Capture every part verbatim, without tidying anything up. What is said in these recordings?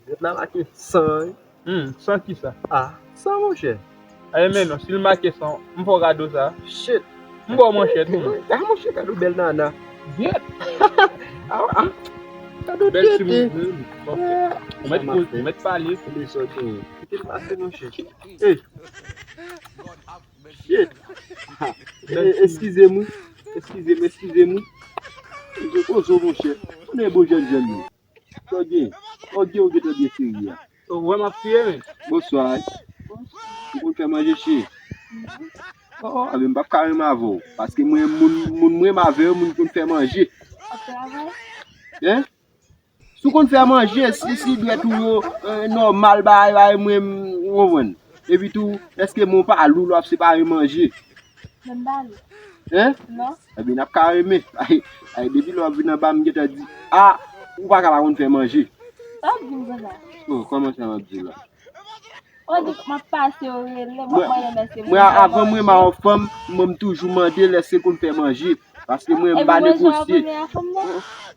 Lèt la make san, wi. Hmm, san kisa? Ah, san, monchè. Aye, men non, si l make san, m fè w kado sa. Shit. M ba w manchèt, wi. Ah, monchè, kado bèl nana. Gyèt. Ah, ah. Kado tete. Bèl timoun, wi. Ou mèt koze, ou mèt pale. Kite m pase, monchè. Hey. Shit. Eh, eskize m, wi. Eskize m, eskize m, wi. Mwen koze w, monchè. Konnen bon jèn jèn, wi. Sa w gen? Sa w gen, ou gentan byen serye a? Ou wè m ap kriye, men. Bonswa. Ou konn fè manje, cheri? Oh, oh, ebyen, m p ap ka renmen avè w. Paske mwen, moun, moun m renmen avè yo, moun konn fè manje. Hein? Si w konn fè manje, si, si dwèt ou yo, eh, nòmal, bagay, bagay, mwen, m, ou konprann. Epi tou, èske men w pa lou lè w ap separe manje? Men m pa lou. Hein? Non. Ebyen, n ap ka renmen. Ay, ay, depi lè w ap vin anba, m gentan di, ah, ou pa ka pa konn fè manje. Sa w ap di m konsa? Oh, kòman sa m ap di w la? Ou di m ap pase, ou rele m, w ap mande m èske m konn fè manje. Mwen, avan mwen, m a yon fanm, mwen, m toujou mande l èske l konn fè manje. Paske mwen, m pa negosye.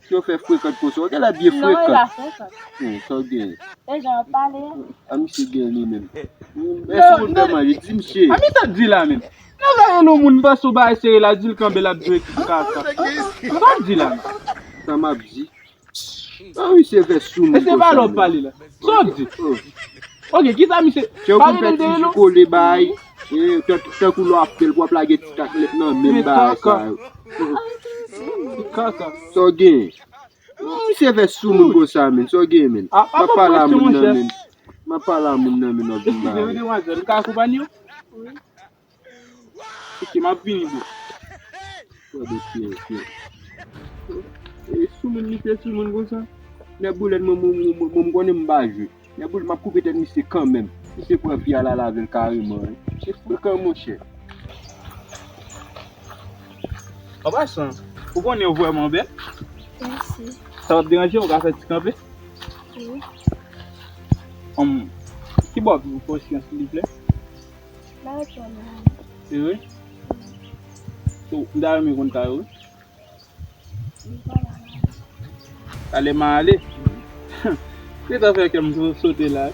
Si w fè frekant konsa, w genlè byen frekant. Non, e pa frekant. Hmm, sa w genyen? E jan w ap pale a. A, misye gen li menm. Èske w konn fè manje? Di m, cheri. A, misye di la menm. Nan gade yon moun, m panse w bay sere la, di l kanpe, l ap jwe kaka. Sa w ap di la menm? Sa m ap di? An, misye fè sou moun konsa, men. E se pa lè w pale la. Sa w di? Oh. Ok, kisa misye? Chè, ou konn fè ti jou kole bay. Eh, tan-, tankou lè w ap fè l, pou w ap lage ti kaklèt nan men m, bagay sa yo. Kaka. Sa w gen? Misye fè sou moun konsa, men. Sa w gen, men? M ap pale a moun nan, men. M ap pale a moun nan, men, w ap vin bagay. Eskize, wi, demwazèl, m ka akonpanye w? Wi. Ok, m ap vini, bro. Gade pye, pye. E sou moun, misye sou moun konsa. Nèboulèt, mwen, mwen, mwen, mwen, mwen konnen m pa jwe. Nèboulèt, m ap koupe tèt misye kanmenm. Misye pran pye a, l al avè l kareman, wi. Se frekan, monchè. An pasan, ou konnen ou vrèman bèl. Mèsi. Sa p ap deranje w, ou ka fè ti kanpe? Wi. Hum, ki bò pou konsyans, silvouplè? Se vre? So, m ta renmen konn kay ou, wi. Talè m a ale. Gentan fè kè m so-, sote la.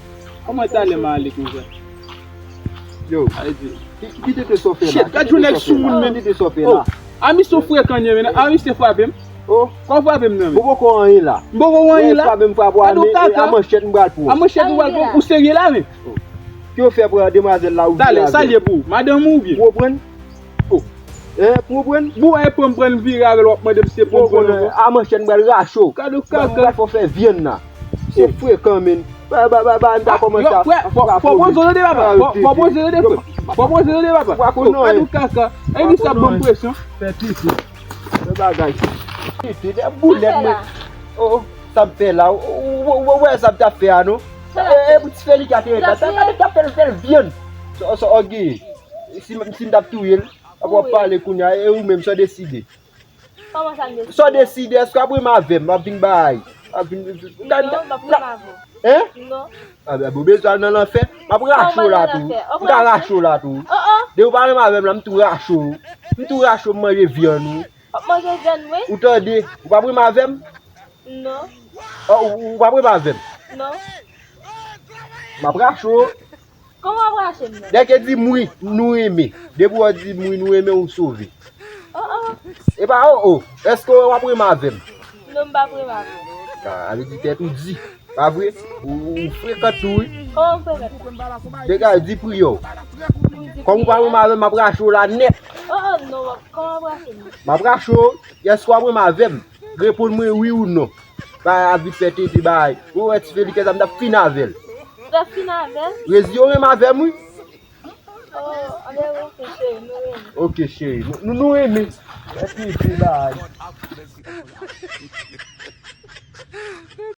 Kòman talè m a ale konsa? Yo. Ki, ki tete sa w fè la? Shit, gad yon nèg sou moun, men. Ki tete sa w fè la? Oh, a misye frekan, men. A misye frape m. Oh. Kò frape m nan, men. Ou poko anyen la. M poko anyen la. Frape m, frape w a, men, a manchèt m pral pran. A manchèt ou pral pran? Ou serye la, men? Oh. Ki w fè pran demwazèl la, ou vin avè l? Talè, sa l ye pou ou? Madanm ou oubyen? Ou konprann? Oh. Hein, pou w pran? Bon, e pran m pran l vire avè l, w ap mande m se pou m pran l ankò. A manchèt m pral rache w. Gade w kaka. M pral fè w fè vyann la. Se frekan, men. Ba, ba, ba, ba, m ta kòmanse a frape w, men. Fò poze w tande, papa. Fò poze w tande, frè. Fò poze w tande, papa. Gade w kaka. E misye ap ban m presyon. Fè piti. Fè bagay. Piti, de boulèt, men. Oh, oh, sa m fè la. Ou wè sa m t ap fè a, non? E, e, pou ti Felika te ret la. Sa m t ap fè l, fè l vyann. Sa, sa, ok. Si, si m t ap touye l. Apre w ap pale kounye a, e ou menm, sa w deside? Kòman sa m deside? Sa w deside, èske w ap renmen avè m? W ap vin bay. W ap vin. Non, m p ap renmen avè w. Hein? Non. A, ben, ou bezwen al nan lanfè? M ap rache w la tou. M ka rache w la tou. Oh, oh. Depi w pa renmen avè m la, m tou rache w. M tou rache w, m manje vyann ou. W ap manje vyann mwen? Ou tande? Ou p ap renmen avè m? Non. Oh, ou, ou p ap renmen avè m? Non. M ap rache w. Kòman w ap rache m nan? Nèg yo di m wi, nou renmen. Depi w di m wi, nou renmen, ou sove. Oh, oh. E pa oh, oh. Èske w ap renmen avè m? Non, m p ap renmen avè w. A, sa vle di tèt ou di. Pa vre? Ou, ou frekan tou, wi. Kòman m frekan? Dega di pri yo. Kòm ou pa renmen avè m, m ap rache w la nèt. Oh, oh, non, kòman w ap rache m? M ap rache w. Èske w ap renmen avè m? Reponn mwen wi ou non. Bagay ap vin fè tete bagay. Ou wè ti Felika sa m t ap fin avè l. Ou t ap fin avè l? Rezi, ou renmen avè m, wi. Oh, anben, ok, cheri, nou renmen. Ok, cheri, nou, nou, nou renmen. Fè tete bagay.